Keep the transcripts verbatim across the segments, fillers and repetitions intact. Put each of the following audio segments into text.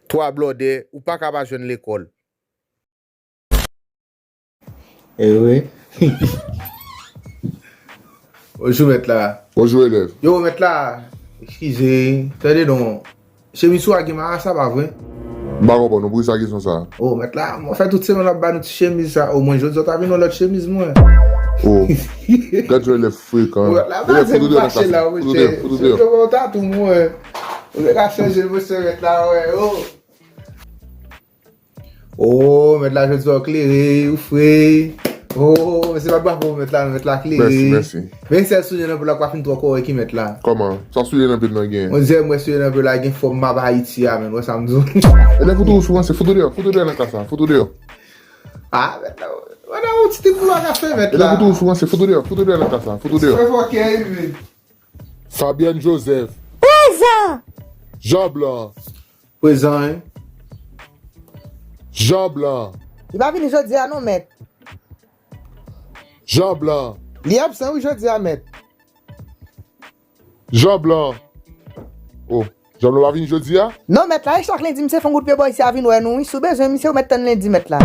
twa blòdè, ou pa ka pa jwenn lekòl. Ewe. Bonjou, mèt la. Bonjou, elèv. Yo, mèt la, eskize, tande non. Chemiz ou a gen marasa, pa vre? M pa konprann ou, poukisa kesyon sa? O, mèt la, mwen fè tout semèn w ap ba nou ti chemiz sa. O, mwen jodi a w ta vin yon lòt chemiz, mwen. O, gad yon elèv frekan. O, mèt la, elèv, fout ou deyò nan klas la, fout ou deyò, fout ou deyò. Se yon tatou, mwen. Ou te ka chanje l, monchè, mèt la, wè, o. O, mèt la jodi a w klere, ou fre. O, se pa bravo mèt la, mèt la klere. Mèsi, mèsi. Men sèl soulye nan pye la k pa fin twò kòrèk wi mèt la. Kòman? Sa soulye nan pye l nan gen? On dirè m wè soulye nan pye la gen fòm map Ayiti a, men, wè sa m di w. Elèv ou toujou sou ranse, fout ou deyò, fout ou deyò nan klas la, fout ou deyò. A, mèt la, wè nan yon ti tip pou w ka fè mèt la. Elèv ou toujou sou ranse, fout ou deyò, fout ou deyò nan klas la, fout ou deyò. Fè fòkè, wi. Fabienne Joseph. Prezan! Jean Blanc. Prezan, wi. Jean Blanc. Li pa vini jodi a non, mèt. Jean Blanc. Li absan, wi, jodi a, mèt. Jean Blanc. O, Jean Blanc pa vini jodi a? Non, mèt la, e chak lendi, misye fè yon kout pye bò isi a vin wè nou, wi. Si w bezwen misye, ou mèt tann lendi, mèt la.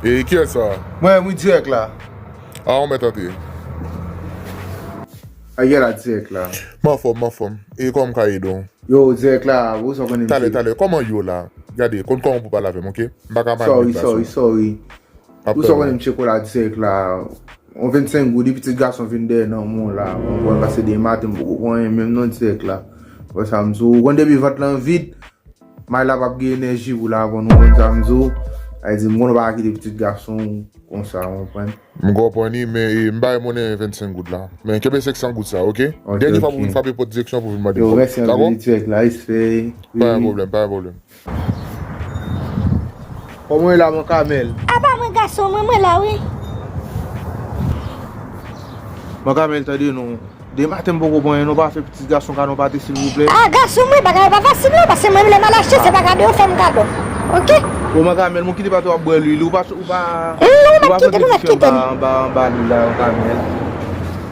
E kiyès sa? Mwen, wi, dirèk la. A, ou mèt antre. A, gen la dirèk la. M anfòm, m anfòm. E kòman m ka ede w? Yo, dirèk la, ou sa konnen m... Talè, talè. Kòman yo la? Gade, konn kòman pou pale avè m, oke? M pa ka pale... Sorry, sorry, sorry. Ou sa konnen m tcheko la dirèk la. On vennsenk goud, pitit gason vin dèyè nan men w la. Mwen pran pase de maten, m poko pran anyen menm non dirèk la. Wè sa m di w. Ou konn depi vant lan vid, may la p ap gen enèji pou l avan, ou konn sa m di w. Sa vle di, m konn ou pa ka kite pitit gason w konsa, ou konprann? M konprann wi, men, e, m pa renmen vennsenk goud la. Men kenbe senk san goud sa, oke? Dènye fwa pou vin frape pòt direksyon pou vin mande m kòb. Yo, mèsi anpil, dirèk la, respè. Pa gen pwoblèm, pa gen pwoblèm. Kòman w ye la, Man Kamèl? A pa mwen, gason mwen, mwen la, wi. Man Kamèl, tande non. De maten m poko pran anyen non, pa fè pitit gason kado yon pate silvouplè. A, gason mwen, bagay yo pa fasil non, paske mwen lè m al achte, se pa kado yo fè m kado. Oke? Bon, Man Kamèl, mwen kite pate w ap bwè lwil, ou pa, ou pa... Non, ou mèt kite l, ou mèt kite l. Anba, anba lwil la, Man Kamèl.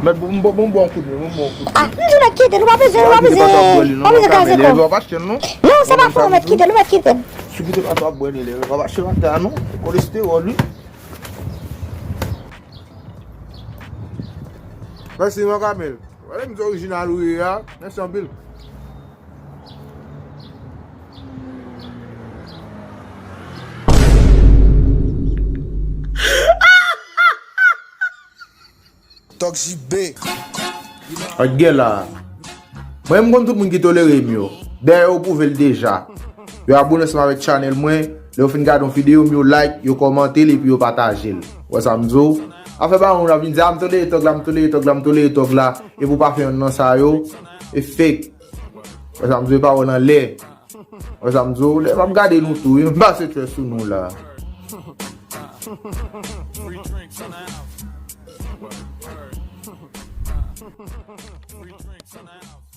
Mèt, bon, bon, bon, bon kout men, bon, bon kout men. A, m di w mèt kite l, ou pa bezwen, ou pa bezwen, ou pa bezwen kraze kò w. Non, se pa fò, mèt kite l, ou mèt kite l. Si w kite pate w ap bwè lwil, ou pa achte pate a non, kolestewòl wi. Mèsi, Man Kamèl. Wè, m di orijinal ou ye a. Mèsi anpil. Tòk J B. Ak gè la. Mwen, m konn tout moun ki tolere m yo. Dayè, yo pwouve l deja. Yo abone ansanm avèk chanèl mwen. Lè yo fin gade yon videyo m, yo like, yo kòmante l epi yo pataje l. Ou wè sa m di w? Afè bawon la vin di, a, m tolere tòg la, m tolere tòg la, m tolere tòg la. Epi w pa fè yonn nan sa yo. E fake. Ou wè sa m di w? E pawòl anlè. Ou wè sa m di w? Lè m ap gade nou tou, wi, m pase tchè sou nou la. Free drinks in the house. Free drinks in the house.